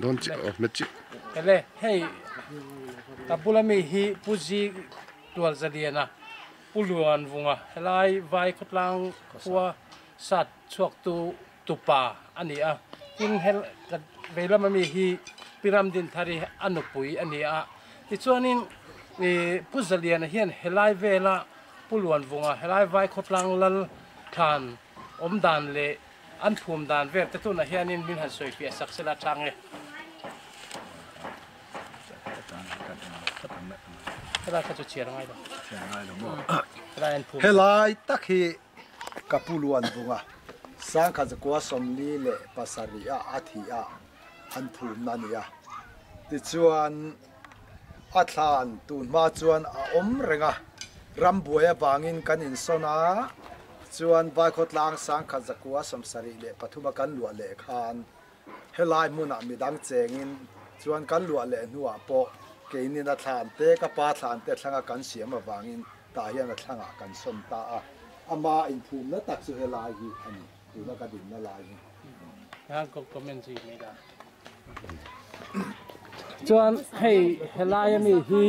Dawn chiah aw hmet chiah. Ele hei ka bula mi hi Pu Zi Tualzaliana Pu Luanvunga helai Vai khawtlang khua sat chhuaktu tupa a ni a, tin hel ka vei lama mi hi Pi Ramdinthari a nupui a ni a, tichuanin ih Pu Zaliana hian helai vela Pu Luanvunga helai Vai khawtlang lal thlan awm dan leh an phum dan vel te tunah hianin min han sawi fiah sak sela chang e. Helai kha chu chhiar a ngai lo. Chhiar a ngai lo maw? Helai an phum. Helai tak hi ka pu Luanvunga Sangkhat zakua 47 ah a thih a an phumna a ni a. Tichuan a thlan tun hma chuan a awm reng a, rambuai avangin kan insawn a, chuan Vaikhawtlang Sangkhat zakua 73 a kan luah leh khan Helai hmunah midang chengin chuan kan luah leh hnuah pawh keinin a thlan te, ka pa thlan te thlanga kan siam avangin tah hian a thlangah kan sawn ta a. Ama inphumna tak chu helai hi a ni, tuna ka dinna lai hi. Chuan hei helai ami hi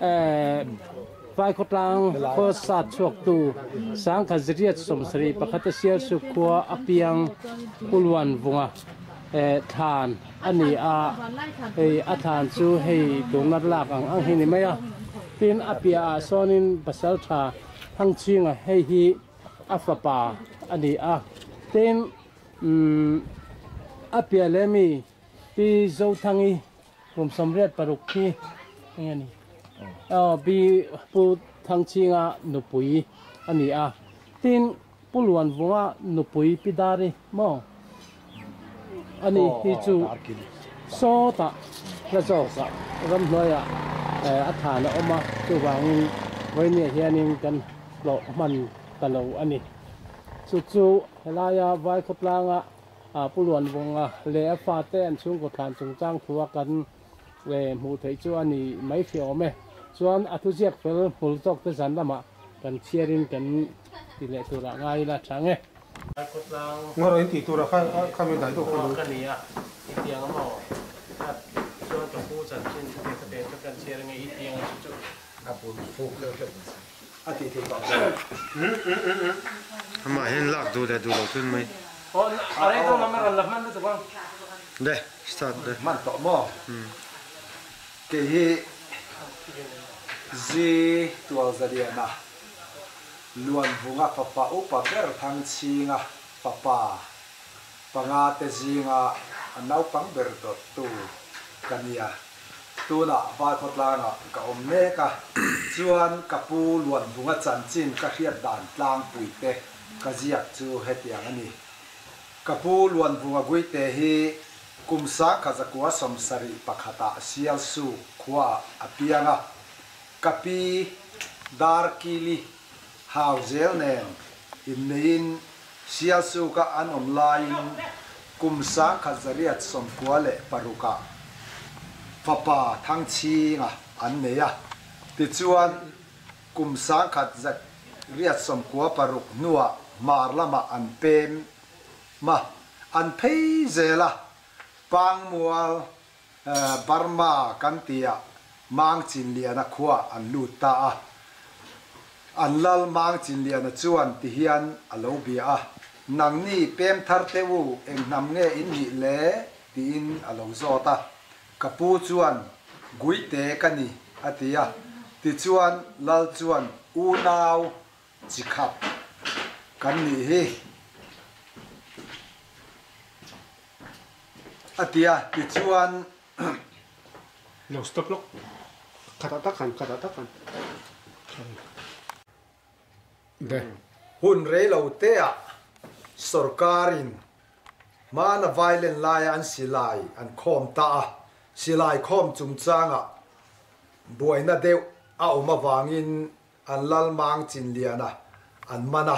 eh Vaikhawtlang khaw sat chhuaktu Sangkhat Ziriat 71 a Sialsuk khua a piang Pu Luanvunga eh thlan a ni a, hei a thlan chu hei tuna lak ang ang hi ni mai a, tin a piah ah sawnin Pasaltha Thangchhinga hei hi a fapa a ni a, tin umm a piah leh mi Pi Zothangi kum 86 khi eng a ni? Aw Pi Pu Thangchhinga nupui a ni a, tin Pu Luanvunga nupui Pi Dari maw a ni hi chu sawtah hla zawkah ramhnuaiah a than a awm a, chuvangin vawinia hianin kan hlawh hman ta lo a ni. Chu chu helaia Vaikhawtlanga Pu Luanvunga leh a fate an chhungkaw thlan chungchang thua kan hmuh theih chu a ni mai hria awm e. Chuan a thuziak fel hmul tawk te zan lamah kan chhiarin kan ti leh turah ngai ila tha nge. Ngawrh in tih turah kha khami dai deuh kha ka ni a, i tiang a maw? Chuan ka pu chanchin te te chu kan chhiar nge i tiang a chu chu. A bul fuk deuh hlek a tih theih vang chuan. Amah hian lak duh leh duh loh chun mai. Aw a rei dawn lam a rawn la hman lutuk ang. Le start le. Hman tawh maw? Kei hi Zi Tualzaliana Luanvunga fapa upa ber Thangchhinga fapa panga te zinga a naupang ber dawttu ka nia. Tunah Vaikhawtlangah ka awm mek a, chuan ka pu Luanvunga chanchin ka hriat dan tlangpui te ka ziak chu hetiang a ni. Ka pu Luanvunga Guite hi kum 1971ah Sialsu khuaah a piang a, ka pi Darkili Hauzel nen inneiin Sialsuka an awm laiin kum 1996ah fapa Thangchhinga an nei a, tichuan kum 1996 hnuah hmar lamah an pem ma, an phei zel a, Pangmual Burma kan tia Mangchinliana khuaah an lut ta a. An lal Mangchinliana chuan ti hian a lo bia a, Nangni pem thar te u eng hnam nge in nih le? tiin a lo zawt a. Ka pu chuan, Guite ka ni, a ti a. Tichuan lal chuan, Unau chi khat kan nih hi. A ti a, tichuan. Lo stop lawk. Khatah tak khan, khatah tak khan. De. Hun rei lo te ah sorkarin hmana violent laia an silai an khawm ta a, silai khawm chungchangah buaina deuh a awm avangin an Lalmang Chinliana an man a.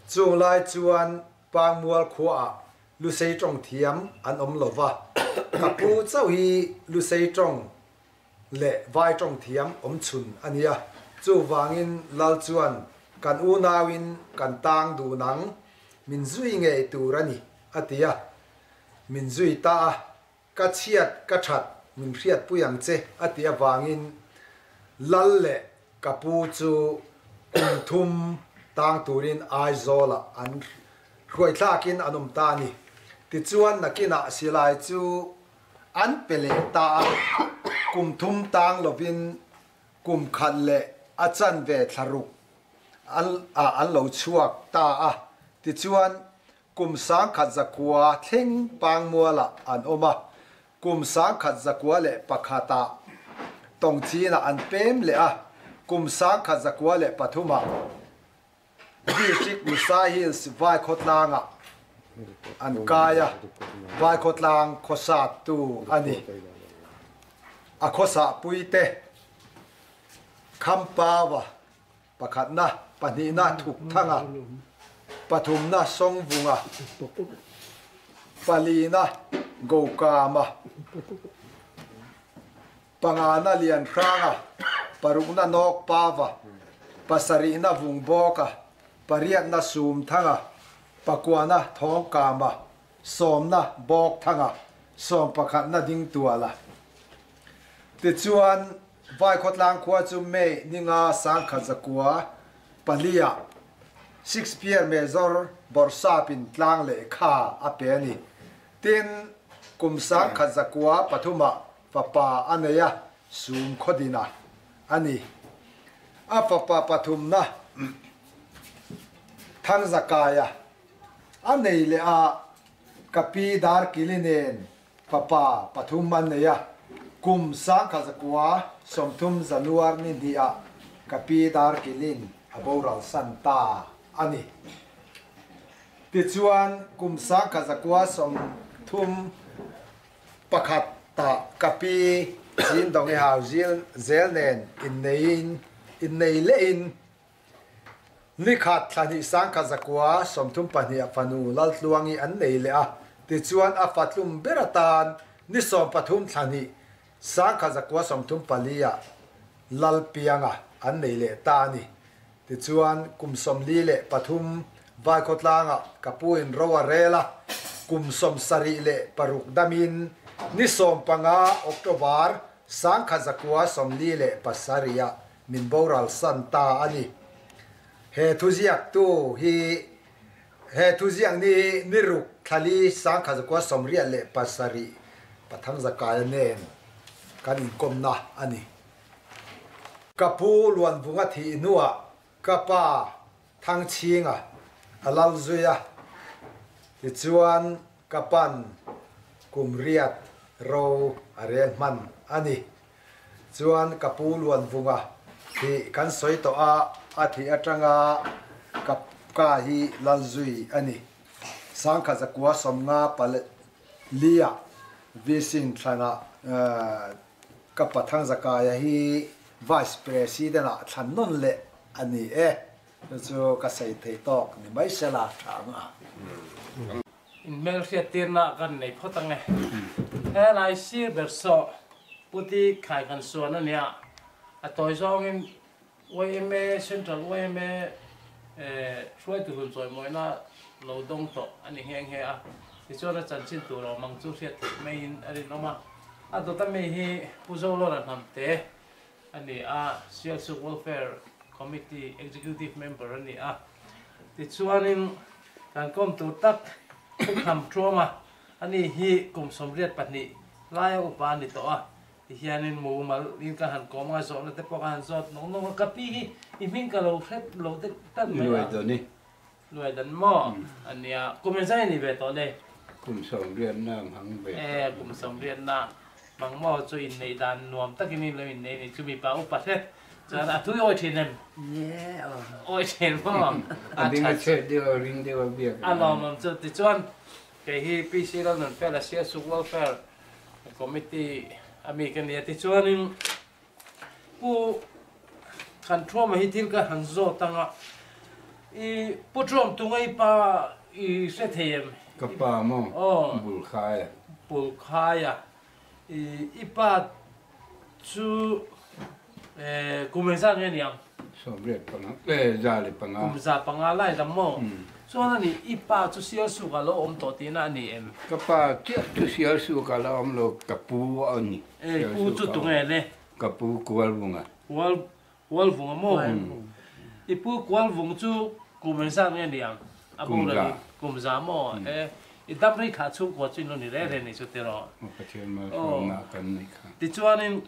Chung lai chuan Pangmual khuaah Lusei tawng thiam an awm lo va, ka pu chauh hi Lusei tawng leh Vai tawng thiam awm chhun a nia. Chuvangin Lal chuan kan unauin kan tang dun ang, min zui ngei tur a ni, a ti a. Min zui ta a. Ka chhiat ka that min hriatpui ang che a tih avangin Lal leh ka pu chu kum thum tang turin Aizawlah an hruaithlakin an awm ta a ni. Tichuan nakinah silai chu an pe leh ta a, kum thum tang lovin kum khat leh a chanve thlaruk an lo chhuak ta a. Tichuan Kum 1909 thleng Pangmualah an awm a, kum 1901ah Tawngchinah an pem leh a, kum 1903ah District Lusai Hills Vaikhawtlangah an kai a, Vaikhawtlang khawsattu a ni. A khawsahpuite Khampawa Pakhatna, pahnihna Thukthanga, pathumna Sawngvunga, palina Gokama, pangana Lianhranga, parukna Nawkpava, pasarihna Vungbawka, pariatna Sumthanga, pakuana Thawngkama, sawmna Bawkthanga, sawmpakhatna Dingtuala. Tichuan, Vaikhawtlang khua chu May ninga 1904 ah Shakespeare Major Bawrhsapin tlang lehkha a pe a ni. Tin, kum 1903 ah fapa a nei a, Sum Khawdina a ni. A fapa pathumna Thangzakaia a nei leh a, ka pi Darkili nen Fapa pathum an nei a, kum 1930 Januar ni hnih ah ka pi Darkilin a boral san ta a ni. Tichuan, kum 1931 ah ka pi Zindongi hau zel nen inneiin innei lehin Ni khat thla hnih 1932 ah fanu Laltluangi an nei leh a, tichuan a fa tlum ber atan ni 13 thla hnih 1934 ah Lalpianga an nei leh ta a ni. Tichuan kum 43 Vaikhawtlangah ka pu in ro a rel a, kum 76 damin ni 15 October 1947 ah Min boral san ta a ni. He thuziaktu hi he thuziak ni hi ni ruk thlali 1987 Pathangzakaia nen kan inkawmna a ni. Ka pu Luanvunga thih hnuah ka pa Thangchhinga a lal zui a, tichuan ka pan kum riat ro a rel hman a ni. Chuan ka pu Luanvunga hi kan sawi tawh a, a thih atanga ka ka hi Lalzui a ni. 1954 ah Visin thlanah ka pa Thangzakaia hi Vice President ah thlan nawn leh a ni e. Chu chu ka sawi thei tawk ni mai sela tha ang a. Inhmelhriattirna kan nei phawt ang e. Helai sir ber saw Puti khai kan suan a nia, a tawi zawngin yma, Central yma hruaitu hun chawimawina lo dawng tawh a ni nghe nghe a, tichuan a chanchin tur awm ang chu hriat theih maiin a rinawm a. A dawt ami hi Pu Zolawra Hnamte a ni a, Sialsuk Welfare Committee Executive Member a ni a. Tichuanin kan kawm tur tak Pu Kham Tuama, ani hi kum 82 laia upa a ni tawh a, tihianin mumal in ka han kawm a, zawhna te pawh ka han zawt nawk nawk a, ka pi hi i hming ka lo hre lo deuh tan mai a. Luaidani. Luaidan maw? A nia, kum engzah i ni ve tawh le? Kum sawmriat na ang hang ve tawh. E, kum sawmriat na mang maw chu inneih dan nuam takin in lo innei ni chu mipa upa hret chuan a tui awi thin em? Nge aw. Awi thin maw? A ding a chhet deuh a ring deuh a biak. A lawmawm chu tichuan kei hi PC Lalnunfela Sialsuk Welfare Committee a mi ka ni a tichuanin Pu Kanthuama hi thil ka han zawt ang a, i Pu Thuam tunga i pa i hre thei em? Ka pa maw? Aw. Bulkhaia. Bulkhaia. I i pa chu kum engzat nge ni ang? 85, 105. Kum 105 lai dam maw? Chuan ani, i pa chu Sialsuk ah lo awm tawh tihna a ni em? Ka pa chiah chu Sialsuk ah la awm lo, ka pu a ni. E, pu chu tunge le? Ka pu Kualvunga. Kual, Kualvunga maw? I pu Kualvung chu kum engzat nge ni ang? A boral i kum za maw? E, i dam rei thlah chhungkua chu in lo ni reng reng ni chu tiraw? Pathian malsawmna kan nih kha. Tichuanin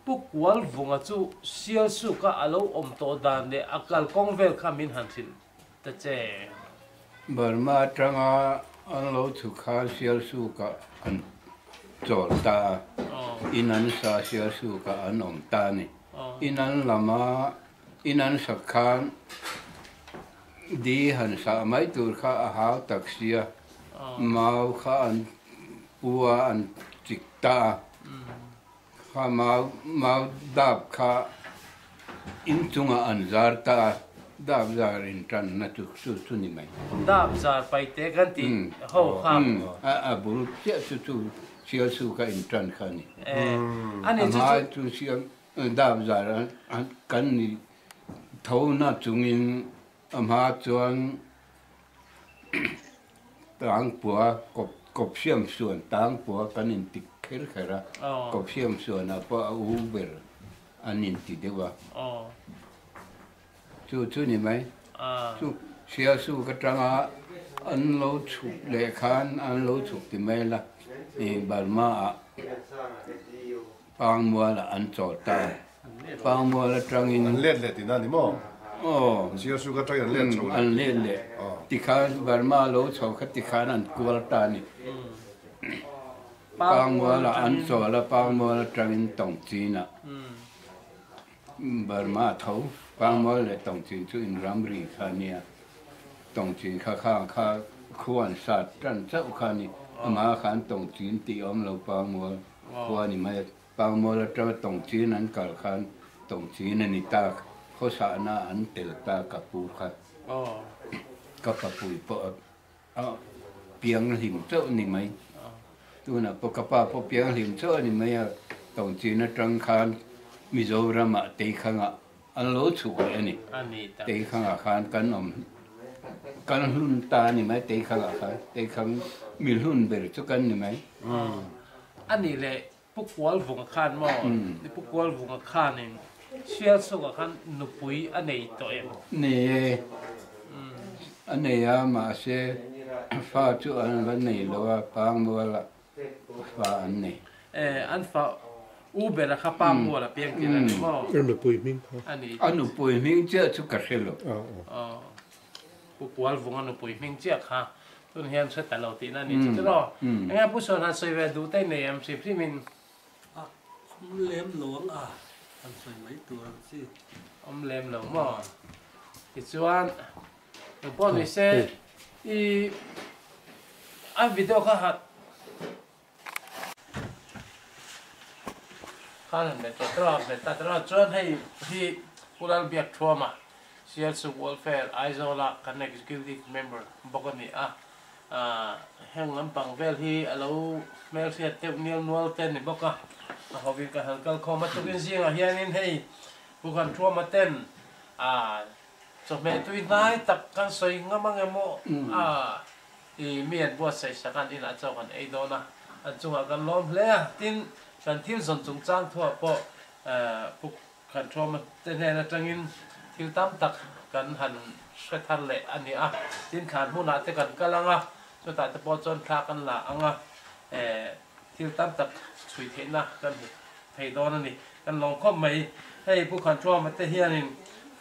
Pu Kualvunga chu Sialsuka a lo awm tawh dan leh a kalkawng vel kha min han hrilh ta che. Burma atanga an lo chhuk khan Sialsuka an chawl ta a, in an sa Sialsuka an awm ta a ni. In an lama in an sak khan di han sah mai tur kha a hau tak sia, mau kha an pu a an chik ta a. Kha mau mau dap kha inchungah an zar ta a, dap zar in tanna chu chu chu ni mai. Dap zar paite kan tih ho kha. A a bul chiah chu chu sialsu kha in tan kha a ni. A ni chu chu. A hma chu sial dap zar an kan ni tho na chungin a hma chuan Tangpua kawp kawp siam suan tangpua kan inti kher kher a, kawp siam suanah pawh a u ber an inti deuh a. Chu chu ni mai. Chu Sialsuk atanga an lo chhuk leh khan an lo chhuk ti mai la, Burma ah Pangmualah an chawl ta a. Pangmual atangin. An let leh tihna a ni maw? Aw. Sialsuk atangin an let chho leh. An let leh. Tikhan Burma lo chho kha tikhan an kual ta a ni. Pangmualah an chawl a, Pangmual atangin Tawngchinah Burma tho. Pangmual leh Tawngchin chu inramri kha a nia. Tawngchin kha khang kha khu an sat tan chauh kha a ni. Amah khan Tawngchin tih a awm lo Pangmual. Khua ni mai a, Pangmual atanga Tawngchin an kal khan Tawngchin a ni ta, khawsahna an tel ta ka pu kha. Ka papui pawh a piang hlim chauh ni mai. Tunah pawh ka pa pawh piang hlim chauh a ni mai a, Tawngchin atang khan Mizoramah Teikhangah an lo chhuk leh a ni. Teikhangah khan kan awm kan hlun ta a ni mai Teikhangah khan, Teikhang mi hlun ber chu kan ni mai. A nih leh Pu Kualvunga khan maw? Pu Kualvunga khanin Sialsukah khan nupui a nei tawh em? Nei e, a nei a mahse fa chu an la nei lo a, Pangmualah fa an nei. E, an fa u bera kha Pangmualah piang tir a ni maw? A nupui hming kha. A ni. A nupui hming chiah chu ka hre lo. Pu Kualvunga nupui hming chiah kha Tun hian hre ta lo tihna a ni chu tiraw? Enge Pu Sawn han sawi ve duh te nei em hrim hrim in? A awm lem lo ang a, han sawi mai tur ang chi. Awm lem lo maw? Tichuan eng pawh ni se i a video kha hat Khan han bet ta tiraw, bet ta tiraw chuan hei hi Pu Lalbiakthuama Sialsuk Welfare Aizawla kan Executive Member bawk a ni a, heng lampang vel hi a lo hmelhriat deuh nial nual te a ni bawk a, a hovin kan han kal khawm a, tukin zingah hianin hei Pu Kanthuama ten chawhmeh tui hnai tak kan sawi ngam ang em aw? I mi an buatsaih sak a, an inah chaw kan ei dawn a, an chungah kan lawm hle a, tin kan thil zawn chungchang thuah pawh Pu Khanthawma te hnen atangin thil tam tak kan han hre thar leh a ni a, tin thlan hmunah te kan kal ang a, chutah te pawh chuan thla kan la ang a, thil tam tak chhui theihna kan hmu thei dawn a ni. Kan lawm khawp mai. Hei Pu Khanthawma te hianin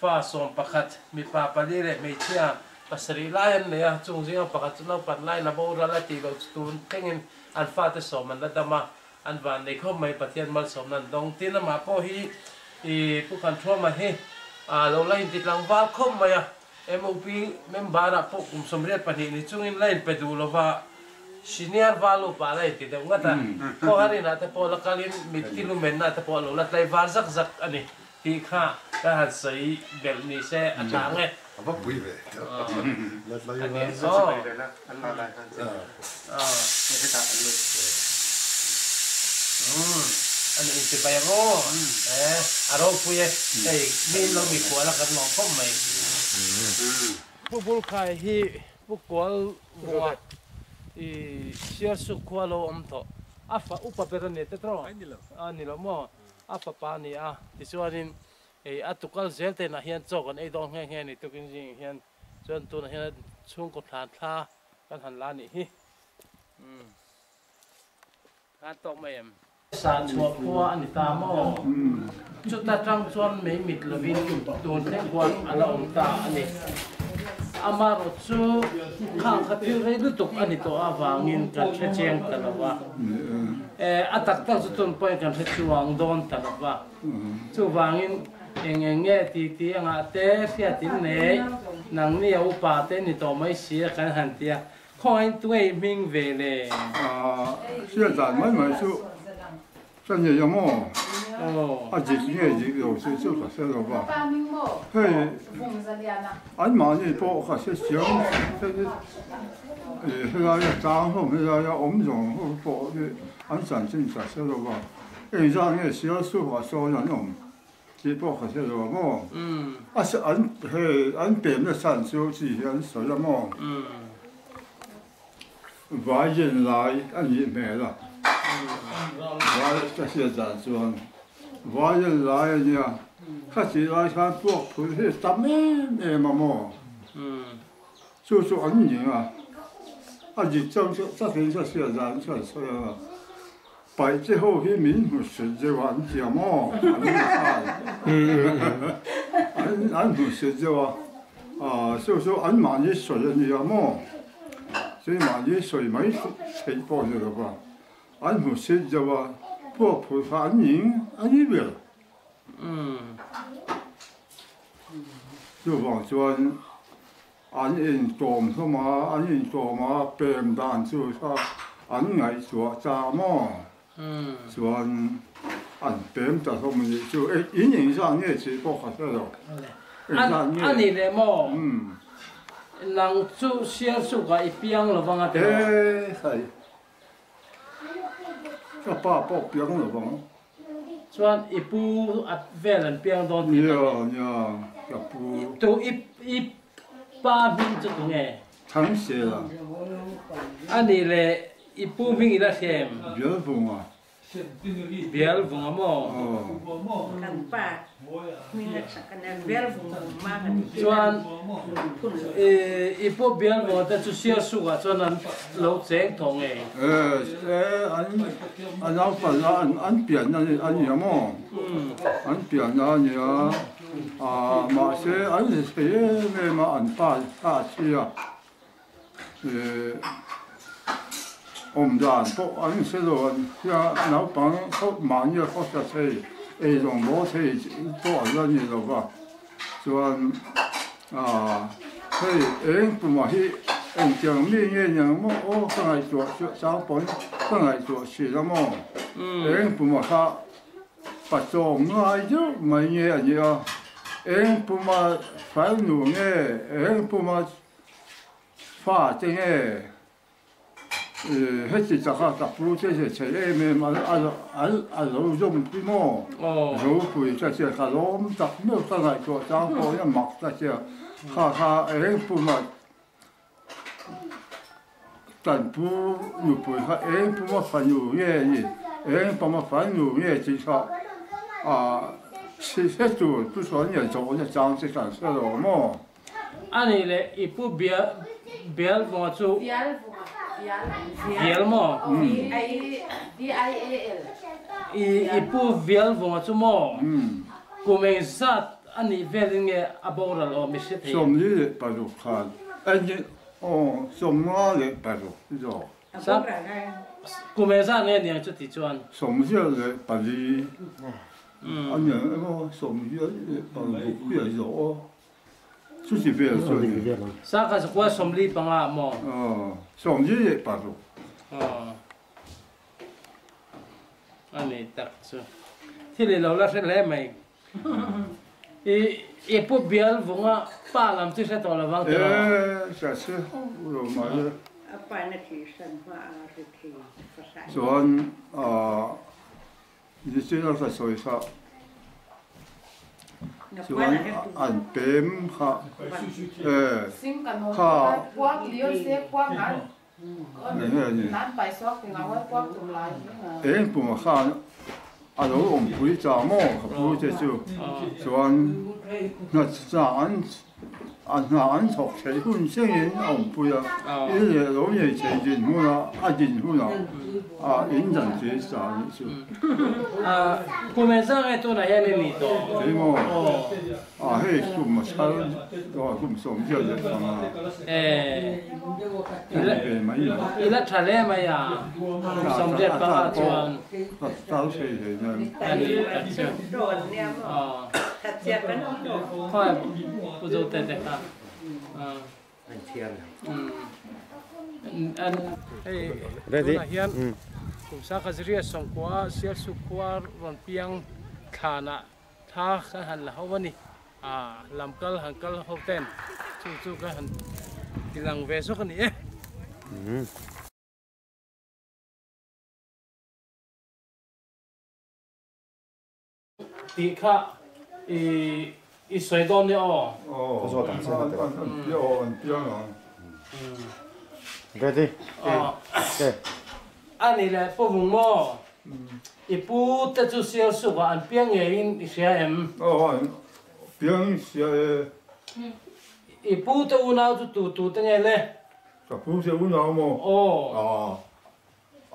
fa 11, mipa pali leh hmeichhia pasarih lai an nei a, chung zinga pakhat chu naupan lai la boral a tih loh chu tun thlengin an fate sawm an la dam a, an van nei khawp mai Pathian malsawmna an dawng. Tin amah pawh hi i Pu Khanthawma hi a lo la inti tlangval khawp mai a, MOP member ah pawh kum 82 ni chungin la inpe duh lova senior value pa la inti deuh ngat a, khawhar inah te pawh la kalin mitthi lumenna te pawh a lo la tlai var zak zak a ni. Tih kha ka han sawi belh ni se a tha ang e. A va pui ve. La tlai var zak zak. An inti bai ang aw. E a ropui e. Hei mi in lo mikhual a kan lawm khawp mai. Pu Bulkhai hi. Pu Kual Vunga i Sialsuk khua lo awm tawh. A fa upa ber a ni te tawh? A ni lo maw? A fapa a ni a, tichuanin ei a tukal zel te inah hian chaw kan ei dawn nghe nghe a ni tukin zingah hian chuan tunah hian chhungkaw thlan thla kan han la a nih hi. Umm. Khan tawk mai em? Sa chhuah khua a ni ta maw? Chuta tang chuan mei mit lovin tun thleng khuan a la awm ta a ni. Amaherawh chu khang kha thil rei lutuk a ni tawh avangin kan hre chiang ta lo va. A tak tak chu tun pawhin kan hre chuang dawn ta lo va. Chuvangin eng eng nge ti ti angah te hriatin nei nangni a upa te ni tawh mai si a kan han ti a. Khawiin tuei hming ve le? Hriat dan mai mai chu ka nei a maw? A dik nge dik lo tih chu ka hre lo va. Hei anmahni pawh ka hre chiang helaia tlang hlawm helaia awm zawng ho pawh hi an chanchin ka hre lo va. Engzah nge Sialsuhah sawn an awm? Tih pawh ka hre lo a maw? A an hei an pemna chhan chu chi hi an sawi a maw? Vai zen lai a nih hmel a, vai ka hriat dan chuan vai zen lai a nia, kha tih lai khan puak phul hi a tam em em a maw? Chu chu an ning a, a dik chang chu takin ka hriat dan chu an sawi a. Paihte ho hi min hmu hrilh deuh a an ti a maw? An ni nghal. An hmu hrilh deuh a, chu chu anmahni sawi a ni a maw? Keimahni sawi mai theih pawh ni lo va, an hmu hrilh deuh a, puak phur kha an ning a ni ber. Chuvang chuan An intawm hlawm a, an intawm a, pem dan chu kha an ngaihtuah ta maw? Chuan an pem ta hlawm a nih chu. In engzah nge tih pawh ka hre lo. Engzah nge? A ni leh maw? Nang chu Sialsukah i piang lo vang a ti maw? E khai, ka pa pawh piang lo vang. Chuan i pu a vel an piang dawn tih Nia, nia, ka pu. Tu i i pa hming chu tunge? Thangsiala. A nih leh i pu hming i la hria em? Bialvunga. Bialvunga maw? Kan pa hming a tha kan Bialvunga ma kan ti. Chuan i pu Bialvunga te chu Sialsukah chuan an lo cheng tawh ngei. A naupang a an pianna a ni a maw? An pianna a ni a, mahse an zi thei em em a an pa a thi a, awm dan pawh an hre lo an hria naupang mahni a khawsa thei eizawng maw thei pawh an la ni lo va. Chuan hei eng puma hi engtiang mi nge niang maw aw ka ngaihtuah chu chang pawn ka ngaihtuah thin a maw eng puma kha pachawm ngai deuh mai nge a nia eng puma farnu nge eng puma fa te nge Heti taka ka pu te che chhe em em a lo zawm pi maw? Ropui ka tia ka lawm tak meuh ka ngaihtuah chang pawh hian mak ka tia kha kha eng puma kan pu nupui kha eng puma fanu nge ni eng puma fanu nge tih kha hre tur chu chuan nge zawhna chang che kan hre lo maw? A nih leh i pu Bial Vunga chu Vial maw? I pu Vial Vunga chu maw? Kum engzat a nih velin nge a boral awm i hre thei em? 46 khan aw 56 zawk. Kum engzat nge niang chu tih chuan? 74 A niang emaw 26 hi a zawh aw. Chuti vel chu a ni. Sangha zakua 45 maw? Aw, 46. Aw. A ni tak chu. Thil i lo la hre hle mai. I i pu bial vunga pa lam chu hre tawh lo vang tiraw? E, ka hre hauh lo mai. A pa na thih hran hma a ri thei fahran. Chuan aa Nichina ka sawi kha. Chuan an pem kha e kha Eng pumah khan a lo awmpui chang maw ka pu te chu chuan hna an hna an thawk theih hun thlengin a awmpui a, in leh lo nei thei dinhmuna a din hunah a in dan tir ta a nih chu. Kum engzah nge tunah hian i nih tawh? Kei maw? A hei kum a chhar tawh a kum 75. E mai i la tha hle mai a kum 75 chuan. Tar thei hlei nen. A ni tak chu. Khawi Pu Zote te kha. Hei tunah hian kum 1990 Sialsuk khua rawn piang thlanah Thla kan han la ho a ni. A lam kal han kal ho ten chu chu ka han ti lang ve zawk a ni e. Tih kha i i sawi dawn nia aw. Aw, an piang aw, an piang ang. Ready? A ni leh Pu Vung maw? I pu te chu sial suk ah an piang ngeiin i hria em? Aw an piang in hria e. I pu te unau chu tu tu te nge le? Ka pu te unau maw? Aw. Aw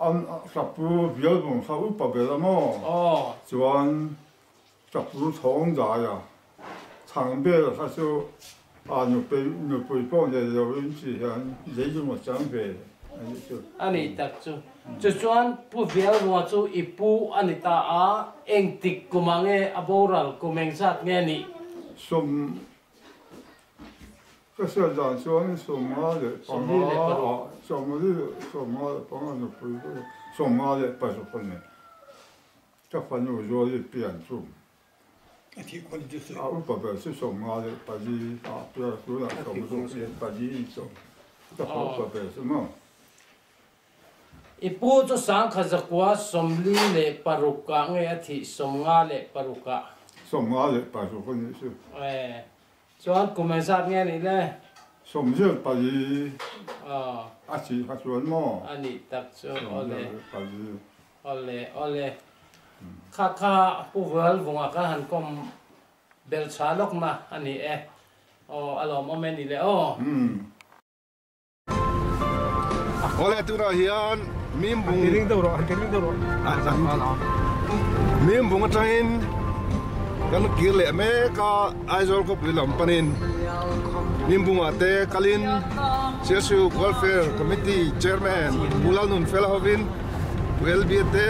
an ka pu bial bawng kha upa ber a maw? Aw. Chuan ka pu thawng dai a, thang ber kha chu a nupui nupui pawh nei lo in ti hian leilung a chang ve a nih chu. A nih tak chu. Chu chuan Pu Vialrua chu i pu a ni ta a, engtik kum ah nge a boral kum engzat nge nih? Sawm ka hriat dan chuan 55 ah 45 nupui 56 a ni. Ka fanu Zuali pian chu a upa ber chu 54 ah pian a tunah 64 in chaw ka fa upa ber chu maw. I pu chu 1946 ah nge a thih 56 ah? 56 a nih chu. E chuan kum engzat nge a nih le? 84 a thih kha chuan maw? A nih tak chu awle. 84. Awle awle. Kha kha Pu Vualvunga kha han kawm bel chha lawk na a ni e. Aw a lawmawm e ni le aw. Awle tunah hian Mimbung Mimbung atangin kan kir leh mek a Aizawl khawpui lam panin Mimbungah te kalin Sialsuk Welfare Committee Chairman Pu Lalnunfela hovin Relbia te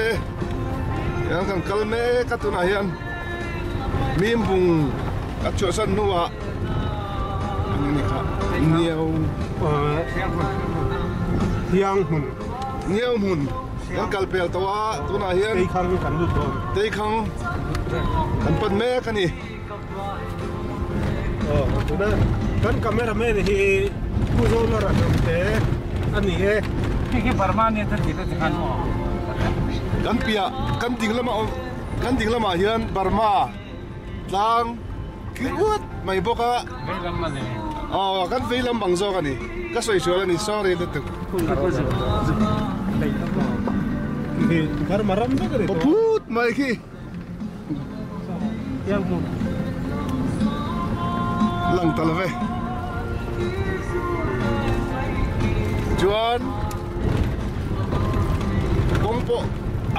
hian kan kal mek a tunah hian Mimbung a chhuahsan hnuah eng nge kha Niau Hianghmun Niauhmun kan kal pel tawh a tunah hian Teikhang kan lut dawn Teikhang kan pan mek a ni. Aw tuna kan cameraman hi Pu Zolara hnamte a ni e. Khi khi Burma nia ta tih te khan maw. Kan piah kan ding lamah awm kan ding lamah hian Burma tlang khi uat mai bawk a. Vei lam a ni. Aw kan vei lam bang zawk a ni ka sawi sual a ni sorry lutuk. Burma ram vek a ni. Phut mai khi. Lang ta lo ve. Chuan kawng pawh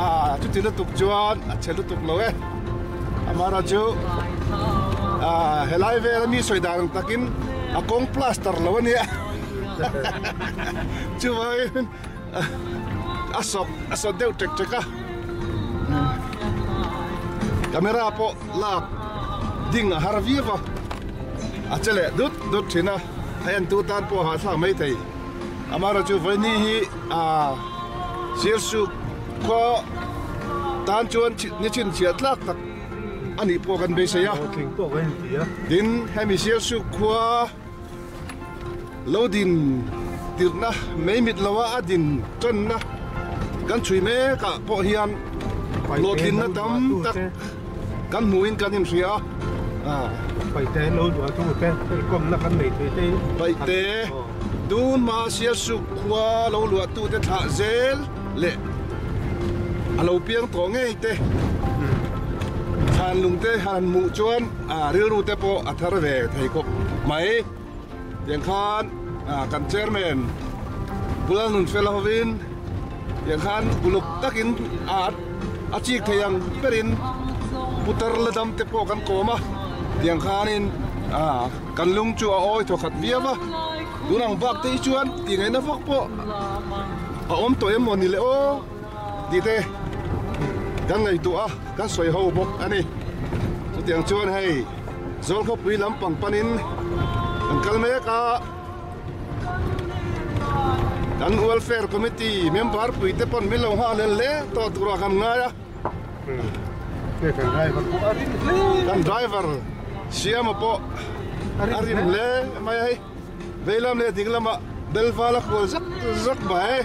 a chuti lutuk chuan a chhe lutuk lo e. Amara chu a helai vel ami sawi dan ang takin a kawng plaster lo a nia. Chuvangin a sawk a sawt deuh ṭek ṭek a camera pawh lak ding a har viau a a che leh dut dut thin a a entu tan pawh a hahthlak mai thei amaherawhchu vawiini hi ah Sialsuk khaw tan chuan ni chhinchhiah tlak tak a nih pawh kan beisei a tin hemi Sialsuk khua. Lo din tirhna mei mit loa a din tanna kan chhui mekah pawh hian hlawhtlinna tam tak kan hmuhin kan inhria a. Paite lo duah tu te hei kawmna kan nei thei te Paite tun hma Sialsuk khua lo luah tu te thlah zel leh a lo piang tawh ngei te thlan lung te han hmuh chuan rilru te pawh a thar ve thei khawp mai. Tiang khan kan chairman Pulal Nunfela hovin tiang khan uluk takin a chik thei ang berin putar la dam te pawh kan kawm a, tiang khanin kan lung chu a awi thaw khat viau a, tun ang bak te hi chuan tih ngaihna vak pawh a awm tawh em maw ni le aw tih te kan ngaihtuah a, kan sawi ho bawk a ni. Chutiang chuan hei. Zawlkhawpui lampang panin kan kal mek a, kan Welfare Committee member puite pawn min lo nghah lel hle tawh turah kan ngai a, kan driver Siama pawh a rim hle mai a hei, veilam leh ding lamah bel val a kual zak zak mai.